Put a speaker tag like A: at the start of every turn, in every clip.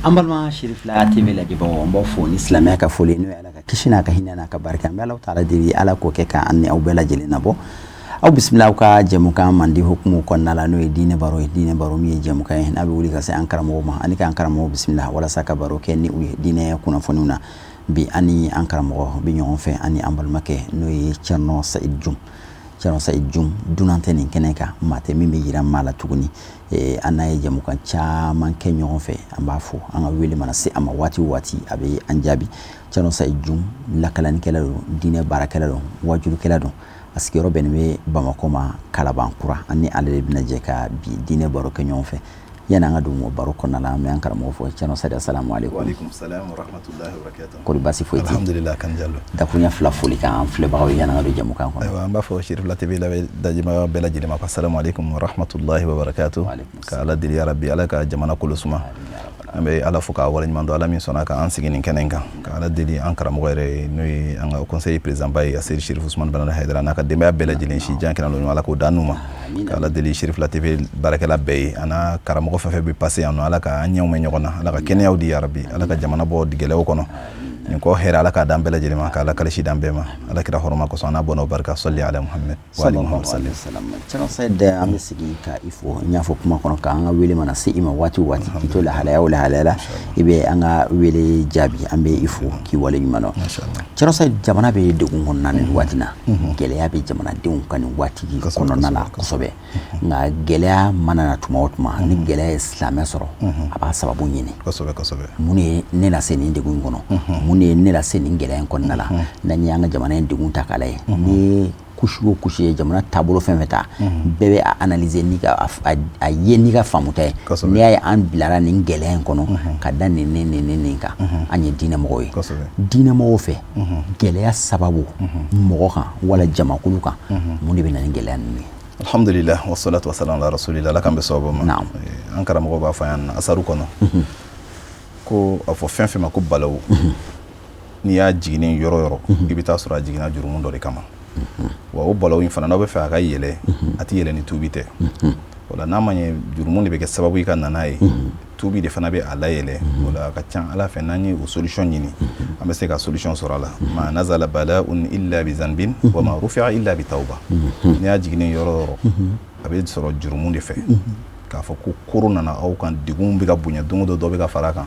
A: An balima Cherifla TV lajɛbagaw, an b'aw fo ni silamɛya ka foli, n'o ye Ala ka kisi n'a ka hinɛ n'a ka barika. An bɛ Alahu taala deli, Ala k'o kɛ k'an ni aw bɛɛ lajɛlen nabɔ. Aw bisimila aw ka jɛmukan mandi hukumu kɔnɔna la, n'o ye diinɛ baro ye. Diinɛ baro min ye jɛmukan ye n'a bɛ wuli ka se an karamɔgɔw ma ani k'an karamɔgɔw bisimila walasa ka baro kɛ ni u ye diinɛ kunnafoniw na. Bi an ni an karamɔgɔ bɛ ɲɔgɔn fɛ, ani an balimakɛ, n'o ye Thierno Saïd Dioum. Thierno Saïd Dioum, dunan tɛ nin kɛnɛ kan, maa tɛ min bɛ yira maa la tuguni. An n'a ye jɛmukan caman kɛ ɲɔgɔn fɛ. An b'a fɔ, an ka wele mana se a ma waati o waati, a bɛ an jaabi. Thierno Saïd Dioum, lakalanikɛla don, diinɛ baarakɛla don, wajulukɛla don. A sigiyɔrɔ bɛnnen bɛ Bamakɔ ma, Kalabankura. An ni ale de bɛna jɛ ka bi diinɛ baro kɛ ɲɔgɔn fɛ. Yani an ka don o baro kɔnɔna la, an bɛ an karamɔgɔ fɔ. Thierno Saïd, asalamu aleykum.
B: Waaleykum salam wa rahmatullahi wa barakatuh.
A: Kɔri baasi foyi tɛ?
B: Alhamdulillah, kan Jalo.
A: Dakuruɲɛ fila foli kan an filɛbagaw ye yani an ka don jɛmukan kɔnɔ.
B: Ayiwa, an b'a fɔ Cherifla TV lamɛn dajɛbaga bɛɛ lajɛlen ma ko asalamu aleykum wa rahmatullahi wa barakatuh. Ka Ala deli ya Rabbi, Ala ka jamana kolo suma. An bɛ Ala fo k'a waleɲuman dɔn, Ala min sɔnna k'an sigi nin kɛnɛ in kan. Ka Ala deli an karamɔgɔ yɛrɛ, n'o ye an ka conseil président ba ye, Seyidi Cherif Ousmane Banana Haidara, n'a ka denbaya bɛɛ lajɛlen, si jan kɛnɛ ɲuman, Ala k'o d'an n'u ma. Ka Ala deli Cherifla TV baarakɛla bɛɛ ye, a n'a karamɔgɔ fɛn fɛn bɛ passé yan nɔ, Ala ka an ɲɛw mɛn ɲɔgɔn na, Ala ka kɛnɛyaw di ya Rabbi, Ala ka jamana bɔ gɛlɛyaw kɔnɔ. Nin kɔ hɛrɛ, Ala k'a d'an bɛɛ lajɛlen ma, ka Ala kalisi d'an bɛɛ ma, Ala kira hɔrɔma kosɔn, a n'a bɔnnaw barika. Sɔli ala Muhammed wa ali Muhammed salli.
A: Thierno Saïd, an bɛ segin ka i fo. N y'a fɔ kuma kɔnɔ k'an ka wele mana se i ma waati o waati, k'i to lahalaya o lahalaya la, i bɛ an ka wele jaabi. An bɛ i fo k'i wale ɲuman dɔn. Thierno Saïd, jamana bɛ degun kɔnɔna nin waati na, gɛlɛya bɛ jamanadenw kan nin waati kɔnɔna la kosɛbɛ. Nka gɛlɛya mana na tuma o tuma, ni gɛlɛya ye silamɛ sɔrɔ, a b'a sababu ɲini. Mun de ye ne lase nin degun in kɔnɔ? Mun de ye ne lase nin gɛlɛya in kɔnɔna la? N'an ye an ka jamana in degun ta k'a lajɛ, ni couche o couche ye jamana taabolo fɛn fɛn ta, bɛɛ bɛ a analyser ni ka a ye n'i ka faamuta ye. N'i y'a ye an bilara nin gɛlɛya in kɔnɔ ka da nin nin nin nin kan, an ye diinɛmɔgɔw ye. Diinɛmɔgɔw fɛ, gɛlɛya sababu mɔgɔ kan wala jamakulu kan, mun de bɛ na ni gɛlɛya ninnu ye?
B: Alhamdulillah, wassalatu wassalamu ala rasulillah. Ala k'an bɛ sababu ma. An karamɔgɔ b'a fɔ yan asaru kɔnɔ ko a fɔ fɛn fɛn ma ko balawu, n'i y'a jiginnen yɔrɔ yɔrɔ, i bɛ taa sɔrɔ a jiginna jurumu dɔ de kama. Wa o balawu in fana, n'aw bɛ fɛ a ka yɛlɛ, a tɛ yɛlɛ ni tuubi tɛ. O la, n'a ma ɲɛ jurumu de bɛ kɛ sababu ye ka na n'a ye, tuubi de fana bɛ a layɛlɛ. O la, a ka ca Ala fɛ, n'an ye o solution ɲini, an bɛ se ka solution sɔrɔ a la. Ma nazala bala'un illa bi zanbin wa ma rufi'a illa bi tawba. N'i y'a jiginnen yɔrɔ yɔrɔ, a bɛ sɔrɔ jurumu de fɛ. K'a fɔ ko koro nana aw kan, degun bɛ ka bonya don o don, dɔ bɛ ka fara a kan.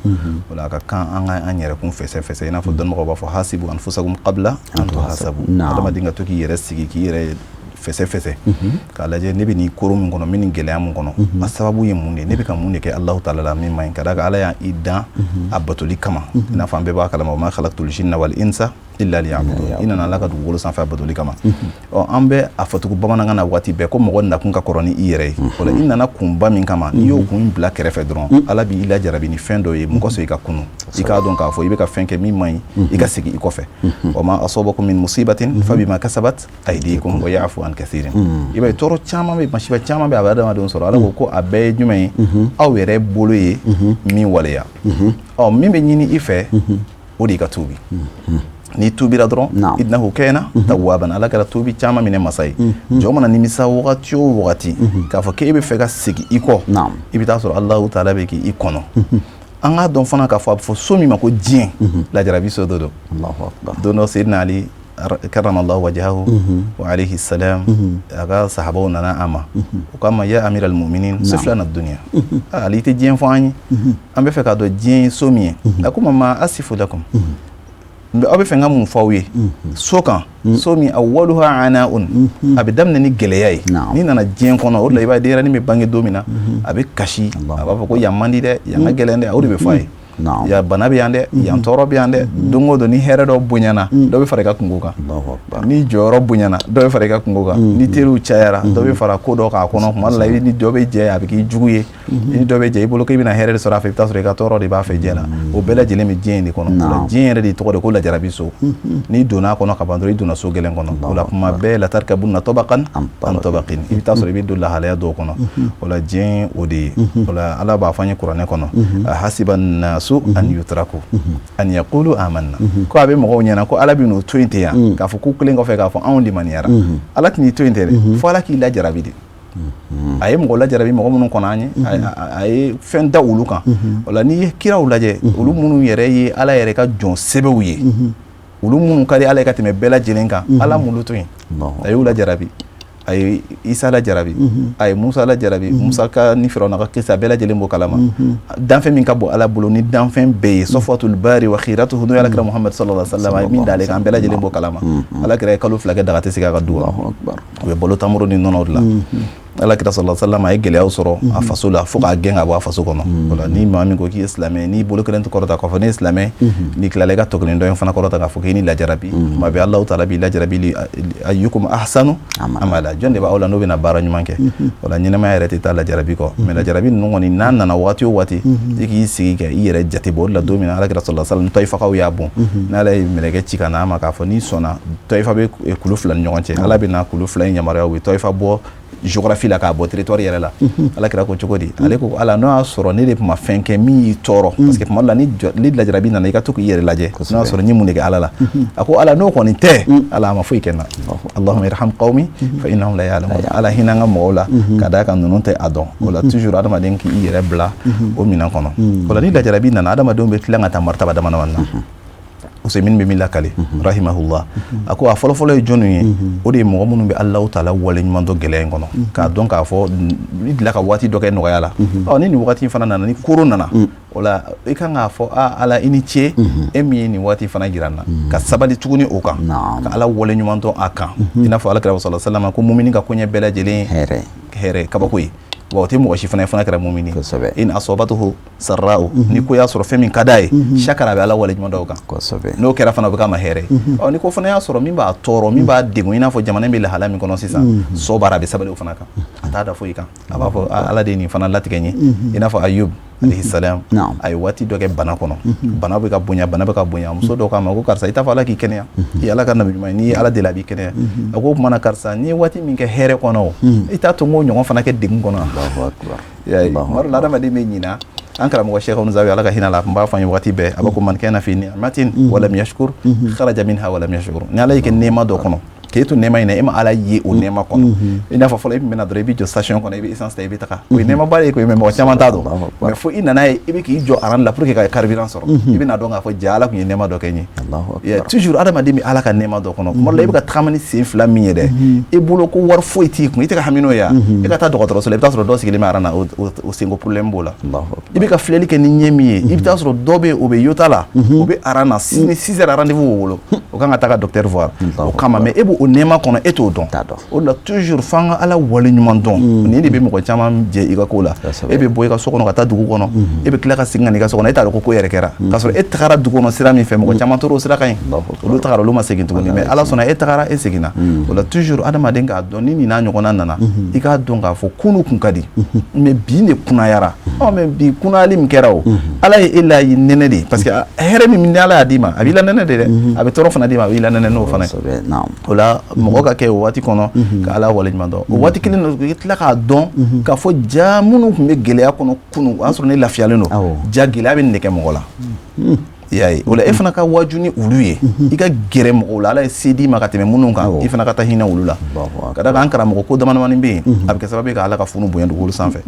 B: O la, a ka kan an ka an yɛrɛkun fɛsɛ fɛsɛ, i n'a fɔ dɔnnibagaw b'a fɔ hasibu anfusakum qabla an tuhasabu. Adamaden ka to k'i yɛrɛ sigi k'i yɛrɛ fɛsɛ fɛsɛ k'a lajɛ, ne bɛ nin koro min kɔnɔ, n bɛ nin gɛlɛya min kɔnɔ, a sababu ye mun de ye? Ne bɛ ka mun de kɛ Alahu taala la min man ɲi? Ka d'a kan Ala y'i dan a batoli kama, i n'a fɔ an bɛɛ b'a kalama, wa ma khalaqtul jinna wal insa illa liya'budun. I nana Ala ka dugukolo sanfɛ a batoli kama. Ɔ, an bɛ a fɔ tugun bamanankan na waati bɛɛ ko mɔgɔ nakun ka kɔrɔ ni i yɛrɛ ye. O la, i nana kunba min kama, n'i y'o kun bila kɛrɛfɛ dɔrɔn, Ala b'i lajarabi ni fɛn dɔ ye mun kosɔn i ka kunu, i k'a dɔn k'a fɔ i bɛ ka fɛn kɛ min man ɲi, i ka segin i kɔfɛ. Wa ma asabakum min musibatin fa bima kasabat aydikum wa ya'fu an kathirin. I b'a ye, tɔɔrɔ caman bɛ, masiba caman bɛ, a bɛ adamadenw sɔrɔ. Ala ko ko a bɛɛ ye jumɛn ye? Aw yɛrɛ bolo ye min waleya. Ɔ, min bɛ ɲini i fɛ, o de y'i ka tuubi. N'i tuubira dɔrɔn, innahu kana tawwaban, Ala kɛra tuubi caman minɛ masa ye. Jɔn mana nimisa wagati o wagati k'a fɔ k'e bɛ fɛ ka segin i kɔ, i bɛ taa sɔrɔ Alahu taala bɛ k'i kɔnɔ. An k'a dɔn fana k'a fɔ a bɛ fɔ so min ma ko diɲɛ, lajarabi so dɔ don. Don dɔ, Seyidina Ali karramallahu wajhahu wa alayhi salam, a ka sahabaw nana a ma, u k'a ma: ya amiral mu'minin, sif lana dunya. Ali, i tɛ diɲɛ fɔ an ye, an bɛ fɛ k'a dɔn diɲɛ ye so min ye. A ko ma asifu lakum, aw bɛ fɛ n ka mun fɔ aw ye so kan? So min awwaluha ana'un, a bɛ daminɛ ni gɛlɛya ye. N'i nana diɲɛ kɔnɔ, o de la i b'a ye denyɛrɛnin bɛ bange don min na, a bɛ kasi, a b'a fɔ ko yan man di dɛ, yan ka gɛlɛn dɛ. O de bɛ fɔ a ye: yan bana bɛ yan dɛ, yan tɔɔrɔ bɛ yan dɛ. Don o don, ni hɛrɛ dɔ bonyana, dɔ bɛ fara i ka kungo kan. Ni jɔyɔrɔ bonyana, dɔ bɛ fara i ka kungo kan. Ni teriw cayara, dɔ bɛ fara ko dɔ k'a kɔnɔ. Tuma dɔ la, i ni dɔ bɛ jɛ, a bɛ k'i jugu ye. I ni dɔ bɛ jɛ, i bolo k'i bɛna hɛrɛ de sɔrɔ a fɛ, i bɛ taa sɔrɔ i ka tɔɔrɔ de b'a fɛ jɛ la. O bɛɛ lajɛlen bɛ diɲɛ in de kɔnɔ. O la, diɲɛ yɛrɛ de tɔgɔ de ko lajarabi so. N'i donna a kɔnɔ ka ban dɔrɔn, i donna so gɛlɛn kɔnɔ. O la, kuma bɛɛ, latarkabunna tabaqan an tabaqin, i bɛ taa sɔrɔ i bɛ don lahalaya dɔw kɔnɔ. O la, diɲɛ o de ye. O la, Ala b'a fɔ an ye kuranɛ kɔnɔ: ahasiba nasu an yutraku an yaqulu amanna. Ko a bɛ mɔgɔw ɲɛna ko Ala bɛ n'o to yen ten yan, k'a fɔ k'u kelen kɔfɛ k'a fɔ anw limaniyara. Ala tɛn'i to yen ten dɛ, fo Ala k'i lajarabi de. A ye mɔgɔ lajarabi, mɔgɔ minnu kɔnna an ɲɛ, a ye fɛn da olu kan. O la, n'i ye kiraw lajɛ, olu minnu yɛrɛ ye Ala yɛrɛ ka jɔn sɛbɛw ye, olu minnu ka di Ala ye ka tɛmɛ bɛɛ lajɛlen kan, Ala m'olu to yen, a y'u lajarabi. A ye Isa lajarabi, a ye Musa lajarabi. Musa ka ni Firawuna ka kisa, bɛɛ lajɛlen b'o kalama. Danfɛn min ka bon Ala bolo ni danfɛn bɛɛ ye, sɔfwatul bari wa khiratuhu, n'o ye Alakira Muhamad sallallahu alaihi wasallam, a ye min d'ale kan, an bɛɛ lajɛlen b'o kalama. Alakira ye kalo 2 kɛ, daga tɛ sigi a ka du kɔnɔ, u bɛ balo tamaro ni nɔnɔ de la. Alakira sallallahu alaihi wasallam, a ye gɛlɛyaw sɔrɔ a faso la fo k'a gɛn ka bɔ a faso kɔnɔ. O la, ni maa min ko k'i ye silamɛ, n'i bolo kelen tɛ kɔrɔta k'a fɔ ne ye silamɛ, n'i tilala i ka tɔ kelen dɔ in fana kɔrɔta k'a fɔ k'i ni lajarabi, tuma bɛɛ Alahu taala b'i lajarabi. Ayyukum ahsanu amala, jɔn de b'aw la n'o bɛna baara ɲuman kɛ? O la, ɲɛnamaya yɛrɛ tɛ taa lajarabi kɔ. Mais lajarabi ninnu kɔni, n'a nana waati o waati, i k'i sigi ka i yɛrɛ jate bɔ. O de la, don min na Alakira sallallahu alaihi wasallam, Tayifakaw y'a bon, n'Ala ye mɛlɛkɛ ci ka na a ma k'a fɔ n'i sɔnna, Tayifa bɛ kulu fila ni ɲɔgɔn cɛ, Ala bɛna kulu fila in yamaruya, u bɛ Tayifa bɔ géographie la k'a bɔ territoire yɛrɛ la. Ala kira ko cogo di? Ale ko Ala, n'o y'a sɔrɔ ne de tun ma fɛn kɛ min y'i tɔɔrɔ, parce que tuma dɔ la ni lajarabi nana, i ka to k'i yɛrɛ lajɛ n'o y'a sɔrɔ n ye mun de kɛ Ala la. A ko Ala, n'o kɔni tɛ, Ala, a ma foyi kɛ n na. Allahumma irham qawmi fa innahum la ya'lamun. Ala, hinɛ an ka mɔgɔw la, ka d'a kan ninnu tɛ a dɔn. O la, toujours adamaden k'i yɛrɛ bila o minɛn kɔnɔ. O la, ni lajarabi nana, adamadenw bɛ tila ka taa martaba dama dama na. Usaimin bɛ min lakale rahimahullah, a ko a fɔlɔfɔlɔ ye jɔnni ye? O de ye mɔgɔ minnu bɛ Alahu taala waleɲuman dɔn gɛlɛya in kɔnɔ, k'a dɔn k'a fɔ i delila ka waati dɔ kɛ nɔgɔya la. Ɔ, ni nin waati fana nana, ni koro nana, o la i kan k'a fɔ a Ala, i ni ce, e min ye nin waati fana jira n na, ka sabali tuguni o kan, ka Ala waleɲuman dɔn a kan. I n'a fɔ Ala kira sallallahu alaihi wasallam ko mumini ka koɲɛ bɛɛ lajɛlen hɛrɛ kabako ye. Wa o tɛ mɔgɔ si fana ye fana kɛra mumini in asabatuhu sarra'u, ni ko y'a sɔrɔ fɛn min ka d'a ye, shakara, a bɛ Ala waleɲuman dɔn o kan. N'o kɛra fana, o bɛ k'a ma hɛrɛ. Ɔ, ni ko fana y'a sɔrɔ min b'a tɔɔrɔ, min b'a degun, i n'a fɔ jamana bɛ lahala min kɔnɔ sisan, sɔbara, a bɛ sabali o fana kan, a t'a da foyi kan, a b'a fɔ Ala de ye nin fana latigɛ n ye. I n'a fɔ Ayub alayhi salam, a ye waati dɔ kɛ bana kɔnɔ, bana bɛ ka bonya, bana bɛ ka bonya. Muso dɔ k'a ma ko karisa, i t'a fɔ Ala k'i kɛnɛya, i Ala ka nabi ɲuman ye, n'i ye Ala deli a b'i kɛnɛya. A ko o tuma na, karisa, n'i ye waati min kɛ hɛrɛ kɔnɔ, o i t'a to n k'o ɲɔgɔn fana kɛ degun kɔnɔ. Tuma dɔ la, adamaden bɛ ɲina. An karamɔgɔ Cheikh Zawi, Ala ka hinɛ la, a tun b'a fɔ an ye waati bɛɛ, a b'a ko man kana fi ni'matin walam yashkur kharaja minha walam yashkur. Ni Ala y'i kɛ nɛɛma dɔ kɔnɔ, k'e to nɛɛma in na, e ma Ala ye o nɛɛma kɔnɔ. I n'a fɔ fɔlɔ, i tun bɛ na dɔrɔn, i bɛ jɔ station kɔnɔ, i bɛ essence ta, i bɛ taga, o ye nɛɛmaba de ye koyi. Mais mɔgɔ caman t'a dɔn. Mais fo i nana ye, i bɛ k'i jɔ rang la pour que ka carburant sɔrɔ, i bɛna dɔn k'a fɔ ja Ala tun ye nɛɛma dɔ kɛ n ye. Toujours adamaden bɛ Ala ka nɛɛma dɔ kɔnɔ. Tuma dɔ la, i bɛ ka tagama ni sen fila min ye dɛ, i bolo ko wari foyi t'i kun, i tɛ ka hami n'o ye. I ka taa dɔgɔtɔrɔso la, i bɛ taa sɔrɔ dɔ sigilen bɛ rang na, o senko problème b'o la. I bɛ ka filɛli kɛ ni ɲɛ min ye, i bɛ taa sɔrɔ dɔ bɛ yen, o bɛ yota la, o bɛ rang na, ni 6 heures rendez-vous b'o bolo, o kan ka taa ka docteur voir o kama. Mais e b'o nɛɛma kɔnɔ, e t'o dɔn. O de la, toujours f'an ka Ala waleɲuman dɔn. Nin de bɛ mɔgɔ caman jɛ i ka ko la. E bɛ bɔ i ka so kɔnɔ ka taa dugu kɔnɔ, e bɛ tila ka segin ka na i ka so kɔnɔ, e t'a dɔn ko ko yɛrɛ kɛra, k'a sɔrɔ e tagara dugu kɔnɔ sira min fɛ, mɔgɔ caman tor'o sira kan yen, olu tagara, olu ma segin tuguni. Mais Ala sɔnna, e tagara, e seginna. O la, toujours adamaden k'a dɔn, ni nin n'a ɲɔgɔnna nana, i k'a dɔn k'a fɔ kunu kun ka di, mais bi de kunnayara. Ɔ, mais bi kunnayali min kɛra, o Ala ye e la nɛnɛ de, parce que hɛrɛ min ni Ala y'a d'i ma, a b'i la nɛnɛ de dɛ, a bɛ tɔɔrɔ fana d'i ma, a b'i la nɛnɛ n'o fana ye. O la, mɔgɔ ka kɛ o waati kɔnɔ ka Ala waleɲuman dɔn. O waati kelen na, i tila k'a dɔn k'a fɔ ja minnu tun bɛ gɛlɛya kɔnɔ kunun, o y'a sɔrɔ ne lafiyalen don, ja gɛlɛya bɛ nin de kɛ mɔgɔ la. I y'a ye, o la e fana ka waju ni olu ye, i ka gɛrɛ mɔgɔw la, Ala ye se d'i ma ka tɛmɛ minnu kan, i fana ka taa hinɛ olu la. Ka d'a kan an karamɔgɔ ko dama damani bɛ yen, a bɛ kɛ sababu ye ka Ala ka funu bonya dugukolo sanfɛ.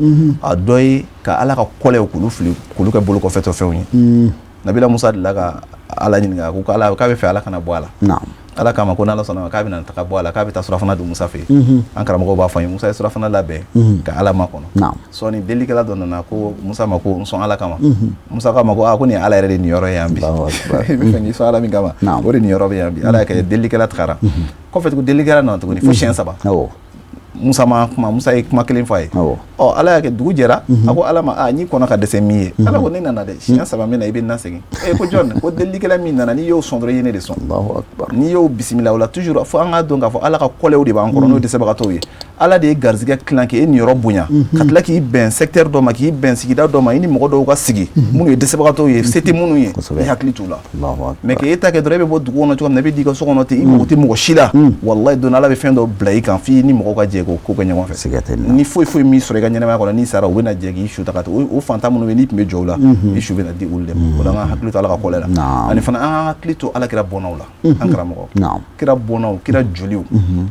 B: A dɔ ye ka Ala ka kɔlɛw k'olu fili, k'olu kɛ bolo kɔfɛtɔ fɛnw ye. Nabila Musa delila ka Ala ɲininka, ko Ala, k'a bɛ fɛ Ala kana bɔ a la. Ala k'a ma ko n'Ala sɔnna, k'a bɛna taga bɔ a la, k'a bɛ taa surafana dun Musa fɛ yen. An karamɔgɔw b'a fɔ an ye, Musa ye surafana labɛn ka Ala makɔnɔ. Sɔɔni, delikɛla dɔ nana ko Musa ma ko n sɔn Ala kama. Musa k'a ma ko aa, ko nin ye Ala yɛrɛ de niyɔrɔ ye yan bi, i bɛ fɛ k'i sɔn Ala min kama, o de niyɔrɔ bɛ yan bi. Ala y'a kɛ delikɛla tagara. Kɔfɛ tugun, delikɛla nana tuguni fo siɲɛ saba. Musa ma kuma, Musa ye kuma kelen fɔ a ye. Ɔ, Ala y'a kɛ dugu jɛra, a ko Ala ma, a n'i kɔnɔ ka dɛsɛ min ye? Ala ko ne nana dɛ, siɲɛ saba min na, i bɛ na segin. E ko jɔn? Ko delikɛla min nana, n'i y'o sɔn dɔrɔn, i ye ne de sɔn, n'i y'o bisimila. O la, toujours fo an k'a dɔn k'a fɔ Ala ka kɔlɛw de b'an kɔrɔ, n'o dɛsɛbagatɔw ye. Ala de ye garizigɛ tilan k'e niyɔrɔ bonya, ka tila k'i bɛn secteur dɔ ma, k'i bɛn sigida dɔ ma, i ni mɔgɔ dɔw ka sigi minnu ye dɛsɛbagatɔw ye, se tɛ minnu ye, i hakili t'u la. Mais k'e ta kɛ dɔrɔn, e bɛ bɔ dugu kɔnɔ cogo min na, i bɛ d'i ka so kɔnɔ ten, i mago tɛ mɔgɔ si la. Walayi, don Ala bɛ fɛn dɔ bila i kan f'i ni mɔgɔw ka jɛ k'o ko kɛ ɲɔgɔn fɛ. Ni foyi foyi m'i sɔrɔ i ka ɲɛnamaya kɔnɔ, n'i sara, u bɛna jɛ k'i su ta ka taa o fantan minnu bɛ n'i tun bɛ jɔ u la, i su bɛna di olu de ma. O la, an ka hakili to Ala ka kɔlɛ la, ani fana an ka hakili to Ala kira bɔnnaw la. An karamɔgɔ, kira bɔnnaw, kira joliw,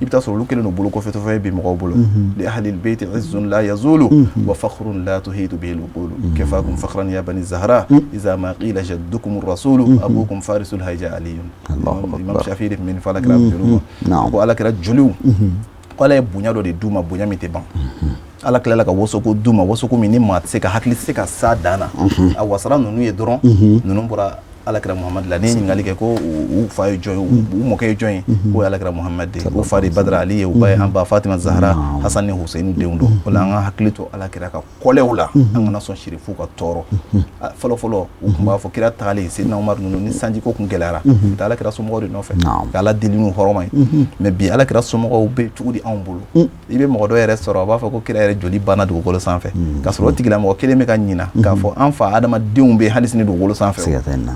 B: i bɛ taa sɔrɔ olu kɛlen don bolo kɔfɛtɔfɛn bi mɔgɔw bolo. Li ahlil bayti izzun la yazulu wa fakhrun la tuhitu bihi al-uqulu kafakum fakhran ya bani zahra iza ma qila jaddukum ar-rasulu abukum farisul hayja aliyun. Imam Shafi de tun bɛ nin fɔ Ala kira joliw ma, ko Ala kira joliw, ko Ala ye bonya dɔ de d'u ma, bonya min tɛ ban. Ala tilala ka wasoko d'u ma, wasoko min ni maa tɛ se ka hakili tɛ se ka s'a dan na. A wasara ninnu ye dɔrɔn, ninnu bɔra Alakira Muhamadu la. N'i ye ɲininkali kɛ ko u fa ye jɔn ye, u mɔkɛ ye jɔn ye, k'o ye Alakira Muhamadu de ye, u fa de Badara Ali ye, u ba ye an ba Fatima Zahara, Hasan ni Hussein denw don. O la, an ka hakili to Alakira ka kɔlɛw la, an kana sɔn sirifuw ka tɔɔrɔ. Fɔlɔ fɔlɔ, u tun b'a fɔ kira tagalen, Seydina Umaru ninnu, ni sanjiko tun gɛlɛyara, u bɛ taa Alakira somɔgɔw de nɔfɛ ka Ala deli n'u hɔrɔma ye. Mais bi, Alakira somɔgɔw bɛ cogo di anw bolo? I bɛ mɔgɔ dɔ yɛrɛ sɔrɔ, a b'a fɔ ko kira yɛrɛ joli banna dugukolo sanfɛ, k'a sɔrɔ o tigilamɔgɔ kelen bɛ ka ɲina k'a fɔ an fa adamadenw bɛ hali sini dugukolo sanfɛ.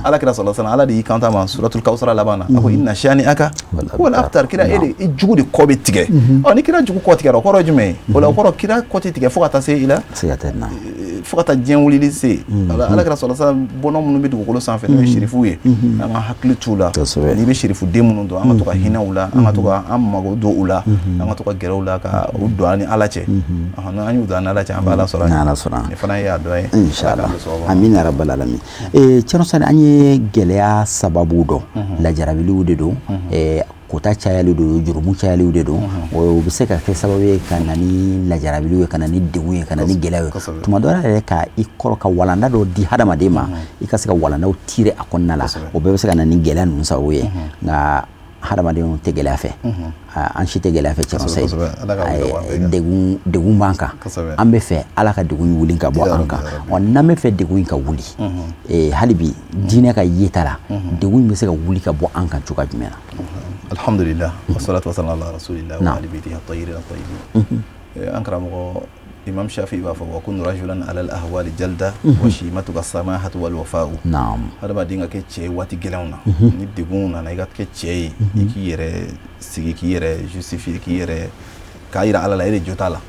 B: Ala kira sallallahu alaihi, Ala de y'i kanto a ma suratul kawsara laban na, a ko inna shani'aka huwal abtar. Kira, e de i jugu de kɔ bɛ tigɛ. Ɔ, ni kira jugu kɔ tigɛra, o kɔrɔ ye jumɛn ye? O la, o kɔrɔ kira kɔ tɛ tigɛ fo ka taa se i la, fo ka taa diɲɛ wulili se. Ala kira sallallahu alaihi wasallam bɔnna minnu bɛ dugukolo sanfɛ, n'o ye sirifuw ye, an ka hakili t'u la. N'i bɛ sirifuden minnu dɔn, an ka to ka hinɛ u la, an ka to ka an mago don u la, an ka to ka gɛrɛ u la, ka u don an ni Ala cɛ. N'an y'u don an ni Ala cɛ, an bɛ Ala sɔrɔ.
A: Ala sɔrɔ.
B: Nin fana ye a dɔ ye.
A: Inshallah, amina rabbal alamin. Thierno Sani, an ye gɛlɛya sababu dɔn, lajarabiliw de don, kota cayali don, jurumu cayaliw de don. O bɛ se ka kɛ sababu ye ka na ni lajarabiliw ye, ka na ni degun ye, ka na ni gɛlɛya ye. Tuma dɔ la yɛrɛ, ka i kɔrɔ ka walanda dɔ di hadamaden ma, i ka se ka walandaw tirer a kɔnɔna la, o bɛɛ bɛ se ka na ni gɛlɛya ninnu sababu ye. Nka hadamadenw tɛ gɛlɛya fɛ, an si tɛ gɛlɛya fɛ. Thierno Seydi, degun b'an kan, an bɛ fɛ Ala ka degun wuli ka bɔ an kan. Ɔ, n'an bɛ fɛ degun in ka wuli, hali bi diinɛ ka yeta la, degun in bɛ se ka wuli ka bɔ an kan cogoya jumɛn na?
B: Alhamdulillah, wassalatu wassalamu ala rasulillah wa ali baitihi at-tahirin at-tayyibin. An karamɔgɔ, Imam Shafi b'a fɔ wa kun rajulan ala al-ahwali jalda wa shimatuka samahatu wal wafa'u. Hadamaden ka kɛ cɛ ye waati gɛlɛnw na, ni degun nana, i ka kɛ cɛ ye, i k'i yɛrɛ sigi, k'i yɛrɛ justifier, k'i yɛrɛ k'a yira Ala la e de jo t'a la,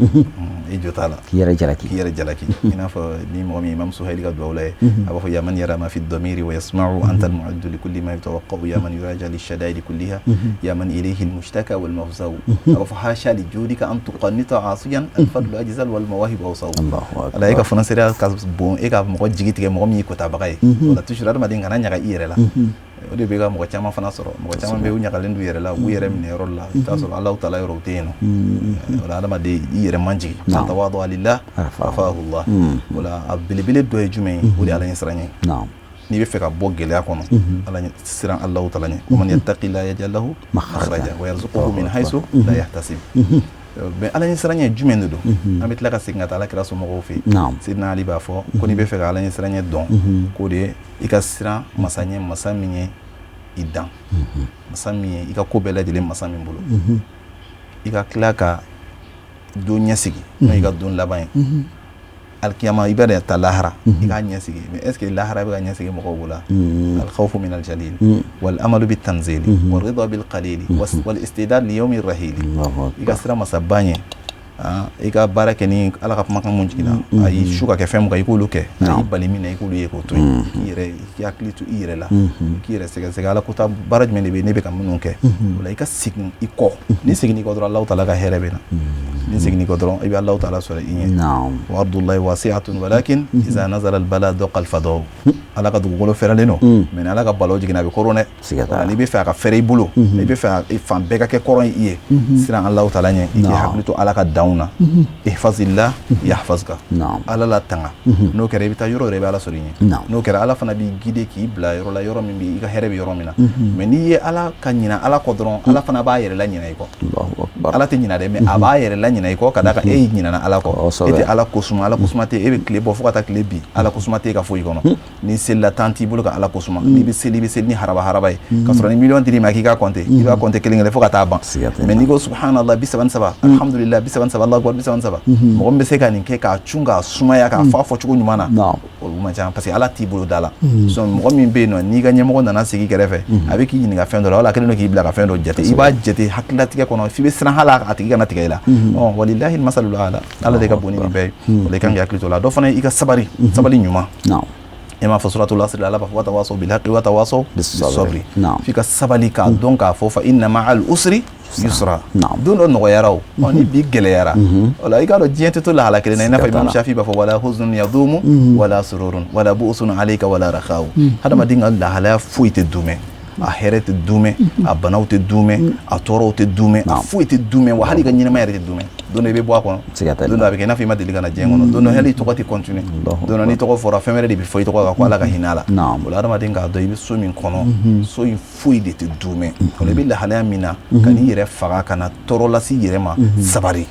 B: e jo t'a la.
A: K'i yɛrɛ jalaki.
B: K'i yɛrɛ jalaki. I n'a fɔ ni mɔgɔ min, Imam Suhaili ka duwawu la ye, a b'a fɔ ya man yara ma fi damiri wa yasma'u anta al-mu'addu li kulli ma yatawaqqa'u ya man yuraja li shada'idi kulliha ya man ilayhi al-mushtaka wal mafza'u. A b'a fɔ hasha li judika an tuqannita 'asiyan al-fadlu ajzal wal mawahib awsa'u. Ala, e ka fɔnɔsereya ka bon e ka mɔgɔ jigi tigɛ, mɔgɔ min y'i kotabaga ye. O la, toujours hadamaden kana ɲaga i yɛrɛ la. O de bɛ ka mɔgɔ caman fana sɔrɔ. Mɔgɔ caman bɛ, u ɲagalen d'u yɛrɛ la, u b'u yɛrɛ minɛ yɔrɔ la, i bɛ taa sɔrɔ Alahu taala yɔrɔ u tɛ yen nɔ. O la, hadamaden, i yɛrɛ majigin, man tawada'a lillah rafa'ahu Allah. O la, a belebele dɔ ye jumɛn ye? O de ye Ala ɲɛsiranɲɛ ye. N'i bɛ fɛ ka bɔ gɛlɛya kɔnɔ, Ala siran Alahu taala ɲɛ. Wa man yattaqillah yaj'al lahu makhraja wa yarzuquhu min haythu la yahtasib. Mais Ala ɲɛsiranɲɛ jumɛn de don? An bɛ tila ka segin ka taa Ala kira somɔgɔw fɛ yen. Sidina Ali b'a fɔ ko n'i bɛ fɛ ka Ala ɲɛsiranɲɛ dɔn, k'o de ye i ka siran masa ɲɛ, masa min ye i dan, masa min ye i ka ko bɛɛ lajɛlen masa min bolo, i ka tila ka don ɲɛsigi, n'o y'i ka don laban ye, alikiyama, i bɛ taa lahara, i k'a ɲɛsigi. Mais est ce que lahara bɛ ka ɲɛsigi mɔgɔw bolo? Alkhawfu min aljalil wal amalu bit tanzili wal rida bil qalili wal istidad li yawmi rahili. I ka siran masaba ɲɛ, i ka baara kɛ ni Ala ka kumakan mun jiginna, a y'i su ka kɛ fɛn mun kan, i k'olu kɛ, a y'i bali min na, i k'olu ye k'o to yen, k'i yɛrɛ, k'i hakili to i yɛrɛ la, k'i yɛrɛ sɛgɛsɛgɛ Ala ko ta baara jumɛn de bɛ yen ne bɛ ka minnu kɛ. O la, i ka segin i kɔ. N'i seginna i kɔ dɔrɔn, Alahu taala ka hɛrɛ bɛ na. N'i seginna i kɔ dɔrɔn, i bɛ Alahu taala sɔrɔ i ɲɛ. Wa ardullahi wasi'atun walakin iza nazala al-bala daqa al-fada'u. Ala ka dugukolo fɛrɛlen don, mais ni Ala ka balawu jiginna, a bɛ koron dɛ. N'i bɛ fɛ a ka fɛrɛ i bolo, i bɛ fɛ fan bɛɛ ka kɛ kɔrɔn ye i ye, siran Alahu taala ɲɛ, i k'i hakili to Ala ka danw na. Ihfazillah yahfazka, Ala la tanga. N'o kɛra, i bɛ taa yɔrɔ yɔrɔ, i bɛ Ala sɔrɔ i ɲɛ. N'o kɛra, Ala fana b'i guider k'i bila yɔrɔ la, yɔrɔ min bɛ i ka hɛrɛ bɛ yɔrɔ min na. Mais n'i ye Ala ka ɲina Ala kɔ dɔrɔn, Ala fana b'a yɛrɛ la ɲina i kɔ. Ala tɛ ɲina dɛ, mais a b'a yɛrɛ la ɲina i kɔ, ka d'a kan e y'i ɲinana Ala kɔ, e tɛ Ala ko suma, Ala ko suma tɛ. E bɛ tile bɔ fo ka taa tile bin, Ala ko suma tɛ e ka foyi kɔnɔ. Ni selila tan t'i bolo ka Ala ko suma, n'i bɛ seli, i bɛ seli ni haraba haraba ye, ka sɔrɔ ni miliyɔn dir'i ma k'i k'a compter, i b'a compter kelen kelen fo ka taa ban. Mais n'i ko subhanallah 33, alhamdulillah 33, Allahu akbar 33, mɔgɔ min bɛ se ka nin kɛ k'a cun k'a sumaya k'a fɔ a fɔcogo ɲuman na, o man ca, parce que Ala t'i bolo da la. Sinon mɔgɔ min bɛ yen nɔ, n'i ka ɲɛmɔgɔ nana sigi kɛrɛfɛ, a bɛ k'i ɲininka fɛn dɔ la, wala a kɛlen don k'i bila ka fɛn dɔ jate, i b'a jate hakililatigɛ kɔnɔ f'i bɛ siran. siran hali a tigi kana tigɛ i la. Ɔ, walilahi masalul ala, Ala de ka bon ni nin bɛɛ ye. O la, i kan k'i hakili to o la. Dɔ fana, i ka sabali, sabali ɲuman. I m'a fɔ suratul asri, Ala b'a fɔ: watawasaw bilhaqi watawasaw bisabri. F'i ka sabali k'a dɔn k'a fɔ fa inna ma'al usri yusra. Don dɔ nɔgɔyara, o ɔ ni bi gɛlɛyara, o la i k'a dɔn diɲɛ tɛ to lahala kelen na. I n'a fɔ Imam Shafi b'a fɔ: wala huznun yadumu wala sururun wala bu'sun alayka wala rakhaw. Hadamaden ka lahalaya foyi tɛ dumɛ, a hɛrɛ tɛ dumɛ, a banaw tɛ dumɛ, a tɔɔrɔw tɛ dumɛ, a foyi tɛ dumɛ, wa hali i ka ɲɛnamaya yɛrɛ tɛ dumɛ. Don dɔ i bɛ bɔ a kɔnɔ, don dɔ a bɛ kɛ i n'a fɔ i ma deli ka na diɲɛ kɔnɔ, don dɔ hali i tɔgɔ tɛ continuer, don dɔ n'i tɔgɔ fɔra, fɛn wɛrɛ de bɛ fɔ i tɔgɔ kan ko Ala ka hinɛ a la. O la, hadamaden k'a dɔn i bɛ so min kɔnɔ, so in foyi de tɛ dumɛ. O la, i bɛ lahalaya min na, ka n'i yɛrɛ faga, ka na tɔɔrɔ lase i yɛrɛ ma, sabali.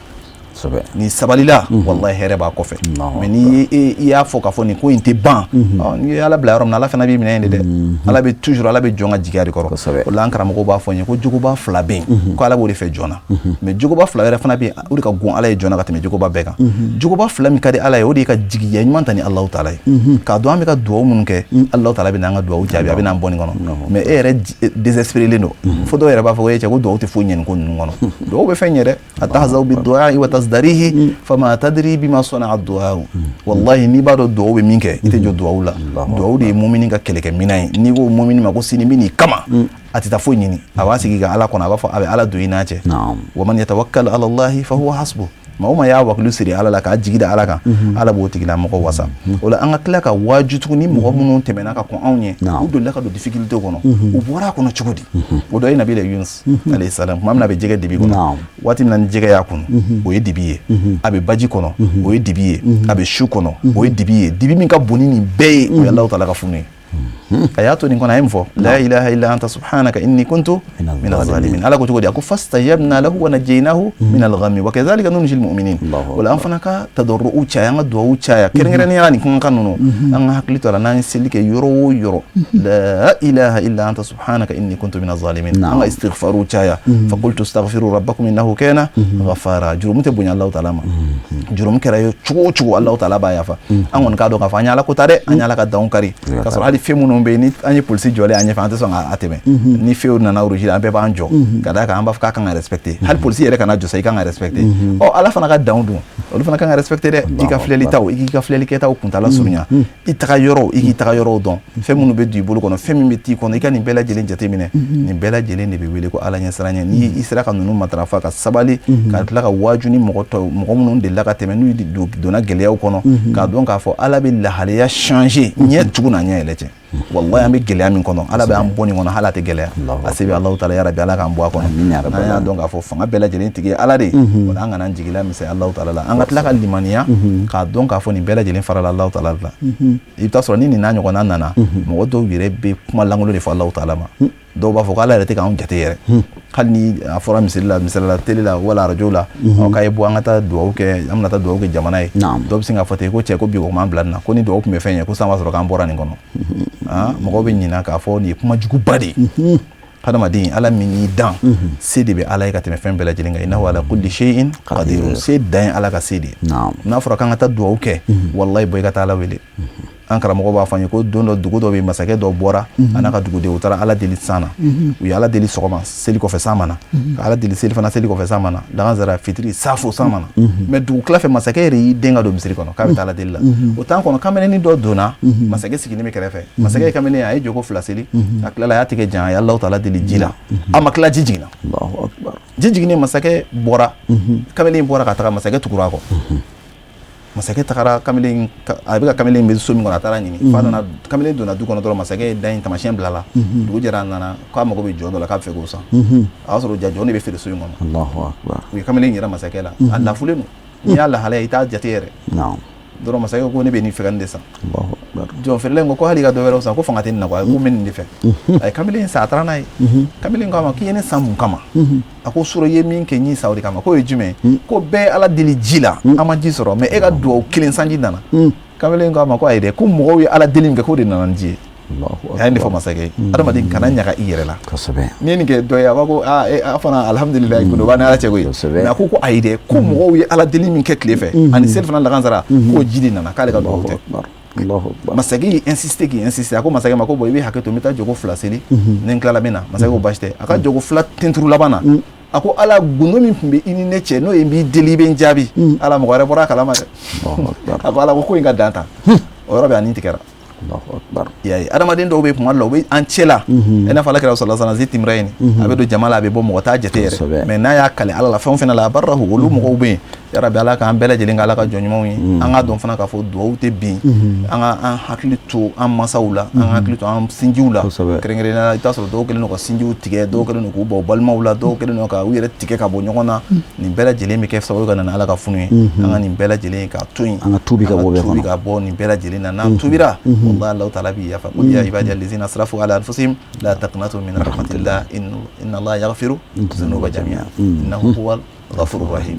B: Ni sabalila, wallahi, hɛrɛ b'a kɔfɛ. Mais ni i y'a fɔ k'a fɔ nin ko in tɛ ban, n'i ye Ala bila yɔrɔ min na, Ala fana b'i minɛ yen de dɛ. Ala bɛ toujours, Ala bɛ jɔn ka jigiya de kɔrɔ. O la, an karamɔgɔw b'a fɔ n ye ko jogoba fila bɛ yen ko Ala b'o de fɛ jɔn na, mais jogoba fila wɛrɛ fana bɛ yen, o de ka gon Ala ye jɔn na ka tɛmɛ jogoba bɛɛ kan. Jogoba fila min ka di Ala ye, o de ye ka jigiya ɲuman ta ni Alahu taala ye, k'a dɔn an bɛ ka duwawu minnu kɛ, Alahu taala bɛ n'an ka duwawu jaabi, a bɛ n'an bɔ nin kɔnɔ. Mais e yɛrɛ désespéré don, fo dɔw yɛrɛ b'a fɔ ko e cɛ, ko duwawu tɛ foyi ɲɛ nin ko ninnu kɔnɔ. Duwawu bɛ fɛn ɲɛ dɛ. Atahzaw bidu'a wa tasdarihi fama tadri bima sana'a du'a. Wallahi, n'i b'a dɔn duwawu bɛ min kɛ, i tɛ jɔ duwawu la. Duwawu de ye mumini ka kɛlɛkɛminɛn ye. N'i ko mumini ma ko sini bɛ n'i kama, a tɛ taa foyi ɲini, a b'a sigi ka Ala kɔnɔ, a b'a fɔ a bɛ Ala don i n'a cɛ. Wa man yatawakkal ala Allahi fa huwa hasbuh. Maa o maa y'a wakilu siri Ala la, k'a jigi da Ala kan, Ala b'o tigilamɔgɔ wasa. O la, an ka tila ka waaju tuguni, mɔgɔ minnu tɛmɛna ka kɔn anw ɲɛ, u delila ka don difficulté kɔnɔ, u bɔra a kɔnɔ cogo di? O dɔ ye Nabila Yunus alayhi salam. Tuma min na a bɛ jɛgɛ dibi kɔnɔ, waati min na ni jɛgɛ y'a kunu, o ye dibi ye. A bɛ baji kɔnɔ, o ye dibi ye. A bɛ su kɔnɔ, o ye dibi ye. Dibi min ka bon ni nin bɛɛ ye, o ye Alahu taala ka funu ye. A y'a to nin kɔnɔ, a ye mun fɔ? La ilaha illa anta subhanaka inni kuntu min zalimin. Ala ko cogo di? A ko fastajabna lahu wa najaynahu min al-ghammi wa kadhalika nunjil mu'minin. O la, an fana ka tadarru'u caya, an ka duwawu caya, kɛrɛnkɛrɛnnenya la nin kumakan ninnu. An ka hakili to a la, n'an ye seli kɛ yɔrɔ o yɔrɔ, la ilaha illa anta subhanaka inni kuntu min zalimin. An ka istighfaru caya. Fa qultu astaghfiru rabbakum innahu kana ghaffara. Jurumu tɛ bonya Alahu taala ma. Jurumu kɛra ye cogo o cogo, Alahu taala b'a yafa. An kɔni k'a dɔn k'a fɔ an ye Ala ko ta dɛ, an ye Ala ka danw kari, k'a sɔrɔ hali fɛn minnu bɛ yen ni an ye polisi jɔlen an ɲɛfɛ, an tɛ sɔn k'a tɛmɛ. Ni feu nana rouge, an bɛɛ b'an jɔ, ka d'a kan an b'a fɔ k'a kan ka respecter. Hali polisi yɛrɛ kana jɔ sa, i kan ka respecter. Ɔ, Ala fana ka danw dun, olu fana kan ka respecter dɛ. I ka filɛli taw, i k'i ka filɛli kɛtaw kuntala surunya, i taga yɔrɔw, i k'i taga yɔrɔw dɔn, fɛn minnu bɛ don i bolo kɔnɔ, fɛn min bɛ t'i kɔnɔ, i ka nin bɛɛ lajɛlen jateminɛ. Nin bɛɛ lajɛlen de bɛ wele ko Ala ɲɛsiranɲɛ. Ni i sera ka ninnu matarafa, ka sabali, ka tila ka waaju ni mɔgɔ tɔw, mɔgɔ minnu delila ka tɛmɛ, n'u donna gɛlɛyaw kɔnɔ, k'a dɔn k'a fɔ Ala bɛ lahalaya changer, ɲɛ tugun na ɲɛ yɛlɛ cɛ. Wallahi, an bɛ gɛlɛya min kɔnɔ, Ala bɛ an bɔ nin kɔnɔ, hali a tɛ gɛlɛya. A se bɛ Alahu taala. Yarabi, Ala k'an bɔ a kɔnɔ. N'an y'a dɔn k'a fɔ fanga bɛɛ lajɛlen tigi ye Ala de ye, o la an kana an jigila misɛn Alahu taala la. An ka tila ka limaniya k'a dɔn k'a fɔ nin bɛɛ lajɛlen farala Alahu taala la. I bɛ taa sɔrɔ ni nin n'a ɲɔgɔnna nana, mɔgɔ dɔw yɛrɛ bɛ kuma lankolon de fɔ Alahu taala ma. Dɔw b'a fɔ ko Ala yɛrɛ tɛ k'anw jate yɛrɛ. Hali ni a fɔra misiri la, misali la, télé la wala arajo la, k'a ye bɔ, an ka taa dugawu kɛ, an bɛna taa dugawu kɛ jamana ye, dɔw bɛ sin k'a fɔ ten ko cɛ, ko bi o m'an bila nin na, ko ni dugawu tun bɛ fɛn ye, ko san b'a sɔrɔ k'an bɔra nin kɔnɔ. Mɔgɔw bɛ ɲinɛ k'a fɔ nin ye kuma juguba de ye. Hadamaden, Ala min y'i dan, se de bɛ Ala ye ka tɛmɛ fɛn bɛɛ lajɛlen kan. Innahu ala kulli shay'in qadirun. Se dan ye Ala ka se de ye. N'a fɔra k'an ka taa dugawu kɛ, wallahi, bɔ i ka taa Ala wele. An karamɔgɔ b'a fɔ an ye ko don dɔ, dugu dɔ bɛ yen, masakɛ dɔ bɔra a n'a ka dugudenw, u taara Ala deli san na. U ye Ala deli sɔgɔma seli kɔfɛ, san ma na. Ka Ala deli seli fana, seli kɔfɛ, san ma na. Lagansara, fitiri, safo, san ma na. Mais dugu tila fɛ, masakɛ yɛrɛ y'i den ka don misiri kɔnɔ k'a bɛ taa Ala deli la. O temps kɔnɔ, kamalennin dɔ donna, masakɛ sigilen bɛ kɛrɛfɛ. Masakɛ ye kamalen ye, a ye jɔko fila seli, a tilala, a y'a tigɛ jan, a ye Alahu taala deli ji la. A ma tila, ji jiginna. Ji jiginnen, masakɛ bɔra, kamalen bɔra ka taga, masakɛ tugura a kɔ. Masakɛ tagara, kamalen a bɛ ka kamalen bɛ so min kɔnɔ, a taara ɲini f'a nana. Kamalen donna du kɔnɔ dɔrɔn, masakɛ ye da in taamasiyɛn bila la. Dugu jɛra, a nana k'a mago bɛ jɔn dɔ la, k'a bɛ fɛ k'o san. A y'a sɔrɔ ja jɔn de bɛ feere so in kɔnɔ. U ye kamalen yira masakɛ la, a lafulen don. N'i y'a lahalaya, i t'a jate yɛrɛ dɔrɔn. Masakɛ ko ne bɛ nin fɛ ka nin de san. Jɔn feerela in ko hali i ka dɔ wɛrɛw san, ko fanga tɛ nin na, ko n bɛ nin de fɛ. A ye kamalen in san, a taara n'a ye. Kamalen ko a ma k'i ye ne san mun kama? A ko sɔrɔ i ye min kɛ, n y'i san o de kama. K'o ye jumɛn ye? Ko bɛɛ Ala deli ji la, an ma ji sɔrɔ, mais e ka duwawu kelen, sanji nana. Kamalen ko a ma ko ayi dɛ, ko mɔgɔw ye Ala deli min kɛ, k'o de nana ni ji ye. A ye nin fɔ masakɛ ye. Adamaden kana ɲaga i yɛrɛ la. N'i ye nin kɛ dɔ ye, a b'a ko aa, a fana alhamdulilayi, gundo b'a ni Ala cɛ koyi. Mais a ko ayi dɛ, ko mɔgɔw ye Ala deli min kɛ tile fɛ ani seli fana lagansara, k'o ji de nana, k'ale ka duwawu tɛ. Masakɛ y'i insister, k'i insister. A ko masakɛ ma ko bon, i bɛ hakɛ to, n bɛ taa jɔko fila seli, ni n tilala n bɛ na. Masakɛ ko baasi tɛ. A ka jɔko fila tenturu laban na, a A ko Ala, gundo min tun bɛ i ni ne cɛ, n'o ye n b'i deli, i bɛ n jaabi, Ala, mɔgɔ wɛrɛ bɔra a kalama dɛ. A ko Ala, ko in ka dan tan. O yɔrɔ bɛ a ni tigɛra. I y'a ye, adamaden dɔw bɛ kuma dɔ la, u bɛ an cɛ la, i n'a fɔ Ala kira sallallahu alaihi wasallam, timira in a bɛ don jama la, a bɛ bɔ, mɔgɔ t'a jate yɛrɛ, mais n'a y'a kale Ala la fɛn o fɛn na, la barrahu, olu mɔgɔw bɛ yen. Yarabi, Ala k'an bɛɛ lajɛlen kɛ Ala ka jɔn ɲumanw ye. An k'a dɔn fana k'a fɔ duwawu tɛ bin. An ka an hakili to an masaw la, an ka hakili to an sinjiw la. Kɛrɛnkɛrɛnnenya la, i bɛ t'a sɔrɔ dɔw kɛlen don ka sinjiw tigɛ, dɔw kɛlen don k'u bɔ balimaw la, dɔw kɛlen don ka u yɛrɛ tigɛ ka bɔ ɲɔgɔn na. Nin bɛɛ lajɛlen bɛ kɛ sababu ye ka na ni Ala ka funu ye. An ka nin bɛɛ lajɛlen k'a to yen.
A: An ka tuubi ka bɔ bɛɛ
B: kɔnɔ, tuubi ka bɔ nin bɛɛ lajɛlen na. N'an tuubira, wallahi, Allahu taala b'i yafa. Qul ya ibadiya allazina asrafu ala anfusihim la taqnatu min rahmatillah inna Allaha yaghfiru dhunuba jami'a innahu huwal ghafurur rahim.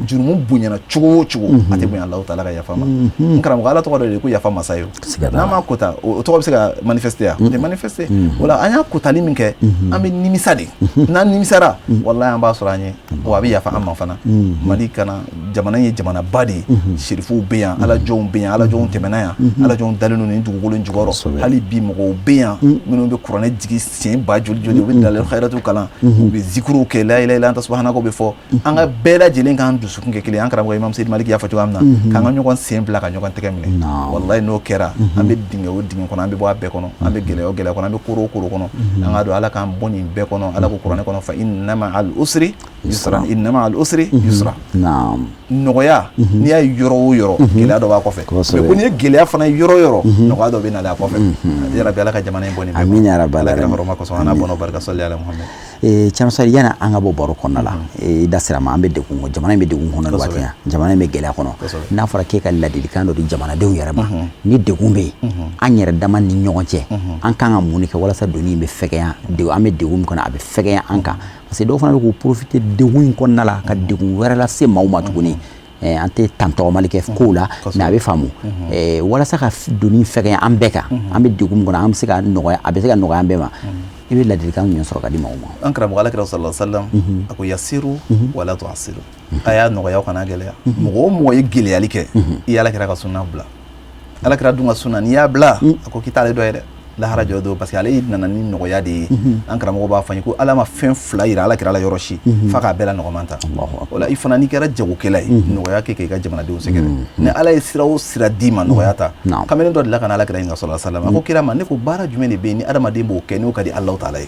B: Jurumu bonyana cogo o cogo, a tɛ bonya Allahu taala ka yafa ma. N karamɔgɔ, Ala tɔgɔ dɔ de ko yafa masa ye. N'an m'a kota, o tɔgɔ bɛ se ka manifester yan, o tɛ manifester. O la, an y'a kotali min kɛ, an bɛ nimisa de. N'an nimisara, wallahi, an b'a sɔrɔ an ye wa, a bɛ yafa an ma fana. Mali kana, jamana ye jamanaba de ye. Serifuw bɛ yan, Ala jɔnw bɛ yan, Ala jɔnw tɛmɛna yan, Ala jɔnw dalen don nin dugukolo in jukɔrɔ. Hali bi mɔgɔw bɛ yan minnu bɛ kuranɛ jigi siɲɛ ba joli joli, u bɛ dalil khayratu kalan, u bɛ zikuruw kɛ, la ilaha illa anta subhanaka bɛ fɔ. An ka bɛɛ lajɛlen k'an dusukun kɛ kelen. An karamɔgɔ Imam Seyidi Maliki y'a fɔ cogoya min na, k'an ka ɲɔgɔn sen bila ka ɲɔgɔn tɛgɛ minɛ. Wallahi, n'o kɛra, an bɛ dingɛ o dingɛ kɔnɔ, an bɛ bɔ a bɛɛ kɔnɔ. An bɛ gɛlɛya o gɛlɛya kɔnɔ, an bɛ koro o koro kɔnɔ, an ka don Ala k'an bɔ nin bɛɛ kɔnɔ. Ala ko kuranɛ kɔnɔ: fa inna ma'al usri yusra, inna ma'al usri yusra. Nɔgɔya, n'i y'a ye yɔrɔ o yɔrɔ, gɛlɛya dɔ b'a kɔfɛ. Mais ko n'i ye gɛlɛya fana ye yɔrɔ o yɔrɔ, nɔgɔya dɔ bɛ nalen a kɔfɛ. Yarabi, Ala ka jamana in bɔ nin bɛɛ kɔnɔ. Ala kira hɔrɔma kosɔn, an n'a bɔnna barika, sɔli ala Muhammed.
A: Thierno Sali, yani an ka bɔ baro kɔnɔna la, i da sera ma, an bɛ degun kɔnɔ, jamana in bɛ degun kɔnɔ nin waati in na, jamana in bɛ gɛlɛya kɔnɔ. N'a fɔra k'e ka ladilikan dɔ di jamanadenw yɛrɛ ma, ni degun bɛ yen, an yɛrɛ dama ni ɲɔgɔn cɛ, an kan ka mun de kɛ walasa doni in bɛ fɛgɛya, an bɛ degun min kɔnɔ, a bɛ fɛgɛya an kan? Parce que dɔw fana bɛ k'u profiter degun in kɔnɔna la ka degun wɛrɛ lase maaw ma tuguni. An tɛ tantɔgɔmali kɛ kow la, mais a bɛ faamu. Walasa ka doni fɛgɛya an bɛɛ kan, an bɛ degun min kɔnɔ, an bɛ se ka nɔgɔya, a bɛ se ka nɔgɔya an bɛɛ ma. I bɛ ladilikan jumɛn sɔrɔ ka di maaw ma?
B: An karamɔgɔ, Ala kira sallallahu alaihi wasallam a ko: yasiru wala tu'assiru, a y'a nɔgɔya, aw kana gɛlɛya. Mɔgɔ o mɔgɔ ye gɛlɛyali kɛ, i ye Ala kira ka sunna bila. Ala kira dun ka sunna, n'i y'a bila, a ko k'i t'ale dɔ ye dɛ, lahara jɔ don, parce que ale nana ni nɔgɔya de ye. An karamɔgɔ b'a fɔ an ye ko Ala ma fɛn fila yira Ala kira la yɔrɔ si f'a k'a bɛɛ la nɔgɔman ta. O la, i fana, n'i kɛra jagokɛla ye, nɔgɔya kɛ k'i ka jamanadenw sɛgɛrɛ. Ni Ala ye sira o sira d'i ma, nɔgɔya ta. Kamalen dɔ delila ka na Ala kira ɲininka sallallahu alaihi wasallam. A ko kira ma: ne ko baara jumɛn de bɛ yen ni adamaden b'o kɛ, n'o ka di Alahu taala ye?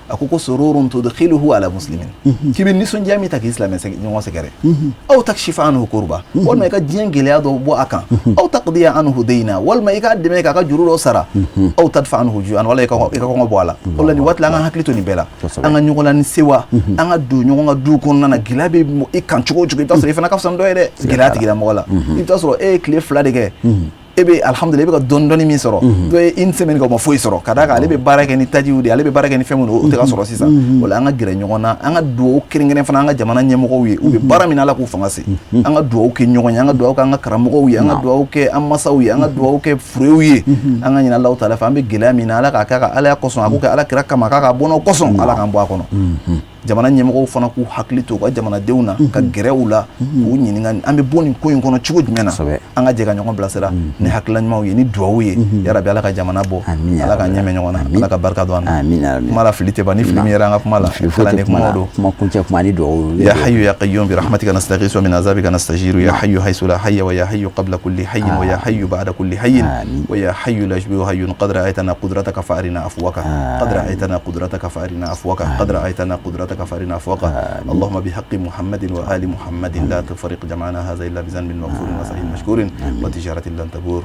B: A ko sururun tudkhiluhu ala muslimin, k'i bɛ nisɔndiya min ta k'i silamɛ ɲɔgɔn sɛgɛrɛ, aw takshifa anhu kurba, walima i ka diɲɛ gɛlɛya dɔ bɔ a kan, aw taqdiya anhu dayna, walima i k'a dɛmɛ k'a ka juru dɔ sara, aw tadfa anhu ju'an, wala i ka kɔngɔ bɔ a la. O la, nin waati la, an ka hakili to nin bɛɛ la, an ka ɲɔgɔn la ni sewa, an ka don ɲɔgɔn ka du kɔnɔna na. Gɛlɛya bɛ i kan cogo o cogo, i bɛ taa sɔrɔ i fana ka fisa ni dɔ ye dɛ, gɛlɛya tigilamɔgɔ la. I bɛ taa sɔrɔ e ye tile 2 de kɛ, e bɛ alhamdulilah, e bɛ ka dɔɔni dɔɔni min sɔrɔ, dɔ ye une semaine kɛ, o ma foyi sɔrɔ. Ka d'a kan, ale bɛ baara kɛ ni tajiw de ye, ale bɛ baara kɛ ni fɛn minnu, o tɛ ka sɔrɔ sisan. O la, an ka gɛrɛ ɲɔgɔn na, an ka duwawu kɛrɛnkɛrɛn fana an ka jamana ɲɛmɔgɔw ye, u bɛ baara min na, Ala k'u fanga se. An ka duwawu kɛ ɲɔgɔn ye, an ka duwawu kɛ an ka karamɔgɔw ye, an ka duwawu kɛ an masaw ye, an ka duwawu kɛ furew ye. An ka ɲini Alahu taala fɛ, an bɛ gɛlɛya min na, Ala k'a kɛ ka Ala kosɔn, a k'o kɛ Ala kira kama, k'a ka bɔnɔ kosɔn, Ala k'an bɔ a kɔnɔ. Jamana ɲɛmɔgɔw fana k'u hakili to u ka jamanadenw na, ka gɛrɛ u la, k'u ɲininka an bɛ bɔ nin ko in kɔnɔ cogo jumɛn na. An ka jɛ ka ɲɔgɔn bilasira ni hakilina ɲumanw ye, ni duwawu ye. Yarabi, Ala ka jamana bɔ, Ala ka ɲɛmɛ ɲɔgɔn na, Ala ka barika don an na. Kuma la fili tɛ ban, ni fili min yɛrɛ an ka kuma la, kalanden kumaw don.
A: Kuma kuncɛ kuma ni duwawu.
B: Ya hayyu ya qayyum bi rahmatika nastaghiithu wa min azabika nastajiru, ya hayyu haythu la hayya wa ya hayyu qabla kulli hayyin wa ya hayyu ba'da kulli hayyin wa ya hayyu la yushbihu hayyun, qad ra'aytana qudrataka fa arina afwaka, qad ra'aytana qudrataka fa arina afwaka, qad ra'aytana qudrataka fa arina afwaka. اللهم بحق محمد وآل محمد لا تفرق جمعنا هذا إلا بذنب مغفور وسعي مشكور وتجارة لن تبور.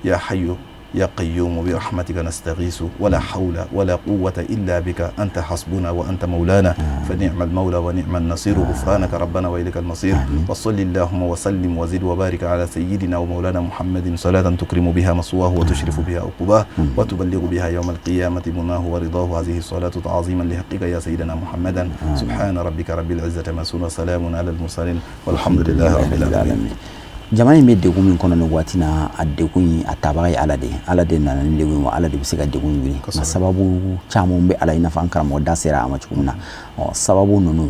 B: يا حي يا قيوم برحمتك نستغيث ولا حول ولا قوة إلا بك، أنت حسبنا وأنت مولانا، فنعم المولى ونعم النصير، غفرانك ربنا وإليك المصير. وصل اللهم وسلم وزد وبارك على سيدنا ومولانا محمد صلاة تكرم بها مصواه وتشرف بها عقباه وتبلغ بها يوم القيامة مناه ورضاه. هذه الصلاة تعظيما لحقك يا سيدنا محمدا. سبحان ربك رب العزة ما يصفون وسلام على المرسلين والحمد لله رب العالمين.
A: Jamana in bɛ degun min kɔnɔ nin waati na, a degun in a tabaga ye Ala de ye. Ala de nana ni degun ye, wa Ala de bɛ se ka degun in wuli. Nka sababu caman bɛ Ala, i n'a fɔ an karamɔgɔ da sera a ma cogo min na. Ɔ, sababu ninnu,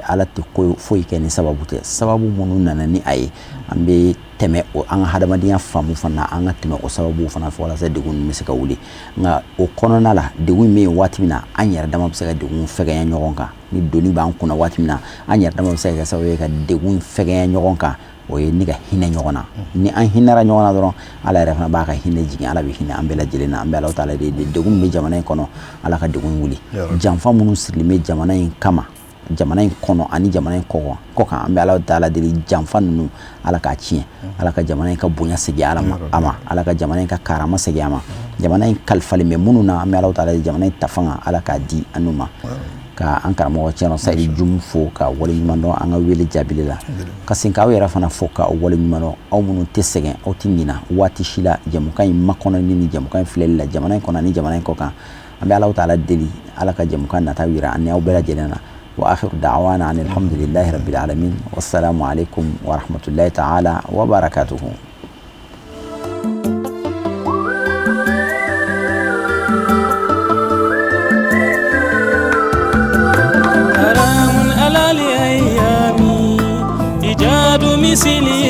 A: Ala tɛ ko foyi kɛ ni sababu tɛ. Sababu minnu nana ni a ye, an bɛ tɛmɛ tɛmɛ o an ka hadamadenya faamu fana, an ka tɛmɛ o sababu fana fɛ walasa degun ninnu bɛ se ka wuli. Nka o kɔnɔna la, degun in bɛ yen waati min na, an yɛrɛ dama bɛ se ka degun fɛgɛnya ɲɔgɔn kan. Ni doni b'an kunna waati min na, an yɛrɛ dama bɛ se ka kɛ sababu ye ka degun fɛgɛnya ɲɔgɔn kan. O ye ni ka hinɛ ɲɔgɔn na. Ni an hinɛra ɲɔgɔn na dɔrɔn, Ala yɛrɛ fana b'a ka hinɛ jigin, Ala bɛ hinɛ an bɛɛ lajɛlen na. An bɛ Ala taala de degun min bɛ jamana in kɔnɔ, Ala ka degun wuli. Janfa minnu sirilen bɛ jamana in kama, jamana in kɔnɔ ani jamana in kɔ kan, an bɛ Ala taala deli, janfa ninnu, Ala k'a tiɲɛ. Ala ka jamana in ka bonya segin Ala ma a ma, Ala ka jamana in ka karama segin a ma. Jamana in kalifalen bɛ minnu na, an bɛ Ala taala deli, jamana in ta fanga, Ala k'a di an n'u ma. Ka an karamɔgɔ Cɛnɔ Sayidu Jumu fo ka waleɲuman dɔn an ka wele jaabili la, ka segin k'aw yɛrɛ fana fo ka waleɲuman dɔn, aw minnu tɛ sɛgɛn, aw tɛ ɲina waati si la jɛmukan in makɔnɔni ni jɛmukan in filɛli la, jamana in kɔnɔ ani jamana in kɔ kan. An bɛ Ala taala deli, Ala ka jɛmukan nata yira ani aw bɛɛ lajɛlen na. Wa akhiru da'wana anil hamdulillahi rabbil alamin, wassalamu alaikum wa rahmatullahi ta'ala wa barakatuhu.
C: حرام على الأيام إيجاد مثلي.